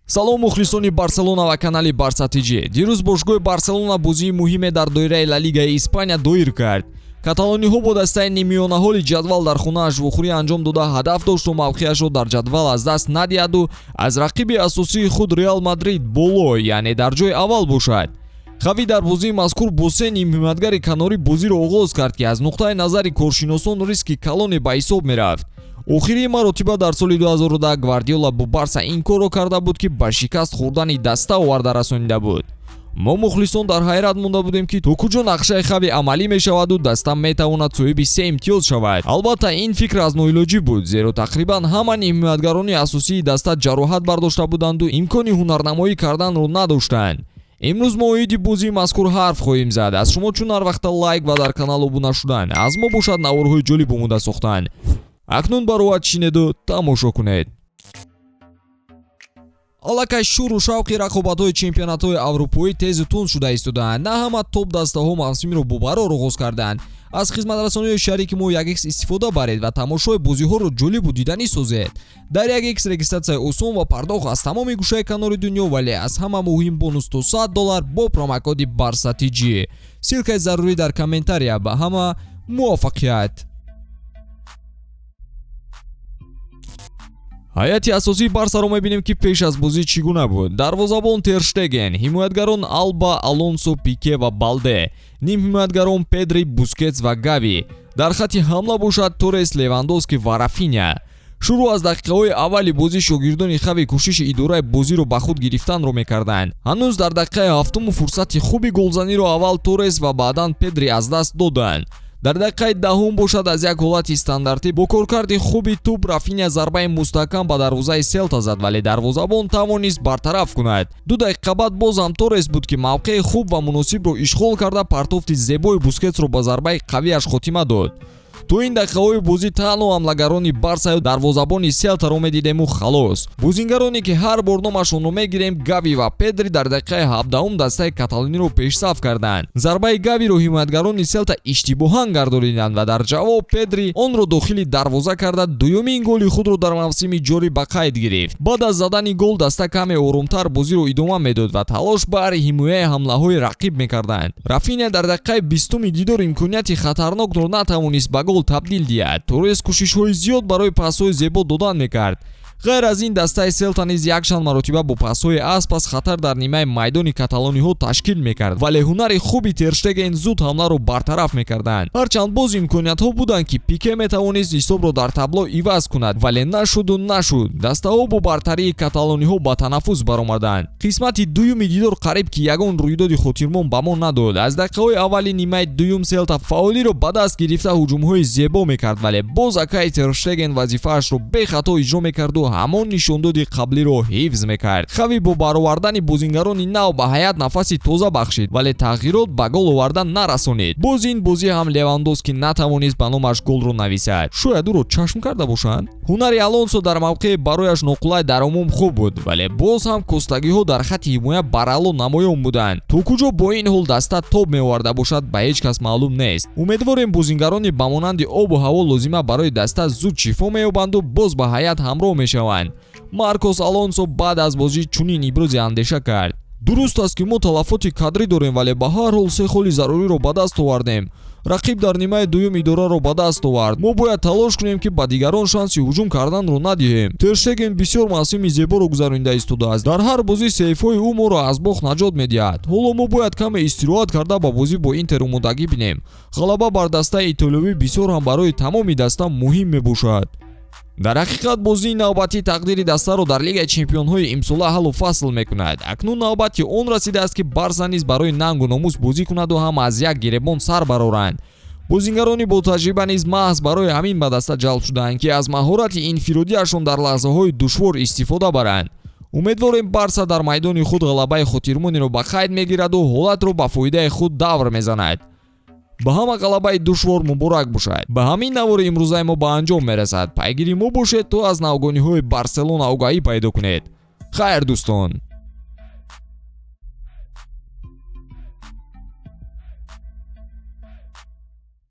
Салом, мухлисони Барселона ва канали Барса ТЖ. Дирӯз бошгоҳи Барселона бозии муҳиме дар доираи Ла Лигаи Испания доир кард. Каталониҳо бо дастаи ниммиёнаҳоли ҷадвал дар хонааш вохӯрӣ анҷом дода, ҳадаф дошту мавқеашро дар ҷадвал аз даст надиҳаду аз рақиби асосии худ Реал Мадрид боло, яъне дар ҷои аввал бошад. Хави дар бозии мазкур бо се нимҳимоятгари канорӣ бозиро оғоз кард, ки аз нуқтаи назари коршиносон риски калоне ба ҳисоб мерафт. Охирии маротиба дар соли 2010 Гвардиола бо Барса ин корро карда буд, ки ба шикаст хӯрдани даста оварда расонида буд. Мо мухлисон дар ҳайрат монда будем, ки то куҷо нақшаи Хави амалӣ мешаваду даста метавонад соҳиби се имтиёз шавад. Албатта, ин фикр аз ноилоҷӣ буд, зеро тақрибан ҳама нимҳимоятгарони асосии даста ҷароҳат бардошта буданду имкони ҳунарнамоӣ карданро надоштанд. Имрӯз мо оиди бозии мазкур ҳарф хоҳем зад. Аз шумо чун ҳар вақта лайк ва дар канал обуна шудан, аз мо бошад наворҳои ҷолиб омода сохтан. Акнун бароҳат шинеду тамошо кунед. Аллакай шӯру шавқи рақобатҳои чемпионатҳои аврупоӣ тезу тунд шуда истодаанд. На ҳама топ дастаҳо мавсимиро бо барор оғоз карданд. Аз хизматрасониҳои шарики мо 1x истифода баред ва тамошои бозиҳоро ҷолибу диданӣ созед. Дар 1x регистратсияи осон ва пардохт аз тамоми гӯшаи канори дунё, вале аз ҳама муҳим бонус то $100 бо промокоди Барса ТЖ. Ссылкаи зарурӣ дар комментария. Ба ҳама муваффақият. Ҳайати асосии Барсаро мебинем, ки пеш аз бозӣ чӣ гуна буд. Дарвозабон Терштеген, ҳимоятгарон Алба, Алонсо, Пике ва Балде, нимҳимоятгарон Педри, Бускетс ва Гави. Дар хатти ҳамла бошад Торес, Левандовски ва Рафиня. Шурӯъ аз дақиқаҳои аввали бозӣ шогирдони Хави кӯшиши идораи бозиро ба худ гирифтанро мекарданд. Ҳанӯз дар дақиқаи ҳафтуму фурсати хуби голзаниро аввал Торес ва баъдан Педри аз даст доданд. Дар дақиқаи 10 бошад, аз як ҳолати стандартӣ бо коркарди хуби тӯб Рафиня зарбаи мустаҳкам ба дарвозаи Селта зад, вале дарвозабон тавонист бартараф кунад. 2 дақиқа баъд бозам Торес буд, ки мавқеи хуб ва муносибро ишғол карда, партофти зебои Бускетсро ба зарбаи қавиаш хотима дод. То ин дақиқаҳои бозӣ танҳо ҳамлагарони Барсаю дарвозабони Селтаро медидему халос. Бозингароне, ки ҳар бор номашонро мегирем, Гави ва Педри, дар дақиқаи 17 дастаи каталониро пешсаф карданд. Зарбаи Гавиро ҳимоятгарони Селта иштибоҳан гардониданд ва дар ҷавоб Педри онро дохили дарвоза карда, дуюмин голи худро дар мавсими ҷорӣ ба қайд гирифт. Баъд аз задани гол даста каме оромтар бозиро идома медод ва талош баҳри ҳимояи ҳамлаҳои рақиб мекарданд. Рафиня дар дақиқаи 20-уми дидор имконияти хатарнокро натавонист ба гол табдил диҳад. Торес кӯшишҳои зиёд барои пасҳои зебо додан мекард. Ғайр аз ин, дастаи Селта низ якчанд маротиба бо пасҳои аз пас хатар дар нимаи майдони каталониҳо ташкил мекард, вале ҳунари хуби Терштеген зуд ҳамларо бартараф мекарданд. Ҳарчанд боз имкониятҳо буданд, ки Пике метавонист ҳисобро дар табло иваз кунад, вале нашуду нашуд. Дастаҳо бо бартарии каталониҳо ба танаффус баромаданд. Қисмати дуюми дидор қариб ки ягон рӯйдоди хотирмон ба мо надод. Аз дақиқаҳои аввали нимаи дуюм Селта фаъолиро ба даст гирифта, ҳуҷумҳои зебо мекард, вале боз акаи Терштеген вазифаашро бехато иҷро мекарду ҳамон нишондоди қаблиро ҳифз мекард. Хави бо баровардани бозингарони нав ба ҳайат нафаси тоза бахшид, вале тағйирот ба гол овардан нарасонид. Боз ин бозӣ ҳам Левандовски натавонист ба номаш голро нависад. Шояд ӯро чашм карда бошанд. Ҳунари Алонсо дар мавқеи барояш ноқулай дар умум хуб буд, вале боз ҳам костагиҳо дар хатти ҳимоя баралло намоён буданд. То куҷо бо ин ҳол даста тоб меоварда бошад, ба ҳеҷ кас маълум нест. Умедворем, бозингарони ба монанди обу ҳаво лозима барои даста зуд шифо меёбанду боз ба ҳайат ҳамроҳ мешаванд. Маркос Алонсо баъд аз бозӣ чунин ибрози андеша кард: Дуруст аст, ки мо талафоти кадрӣ дорем, вале ба ҳар ҳол се холи заруриро ба даст овардем. Рақиб дар нимаи дуюм идораро ба даст овард. Мо бояд талош кунем, ки ба дигарон шанси ҳуҷум карданро надиҳем. Терштеген бисёр мавсими зеборо гузаронида истодааст. Дар ҳар бозӣ сейфҳои ӯ моро аз бохт наҷот медиҳад. Ҳоло мо бояд каме истироҳат карда, ба бозӣ бо Интер омодагӣ бинем. Ғалаба бар дастаи итолиёвӣ бисёр ҳам барои тамоми даста муҳим мебошад. Дар ҳақиқат, бозии навбатӣ тақдири дастаро дар Лигаи чемпионҳои имсола ҳаллу фасл мекунад. Акнун навбати он расидааст, ки Барса низ барои нангу номус бозӣ кунаду ҳам аз як гиребон сар бароранд. Бозингарони ботаҷриба низ маҳз барои ҳамин ба даста ҷалб шудаанд, ки аз маҳорати инфиродиашон дар лаҳзаҳои душвор истифода баранд. Умедворем, Барса дар майдони худ ғалабаи хотирмонеро ба қайд мегираду ҳолатро ба фоидаи худ давр мезанад. Ба ҳама ғалабаи душвор муборак бошад. Ба ҳамин навори имрӯзаи мо ба анҷом мерасад. Пайгири мо бошед, то аз навгониҳои Барселона огаҳӣ пайдо кунед. Хайр, дӯстон.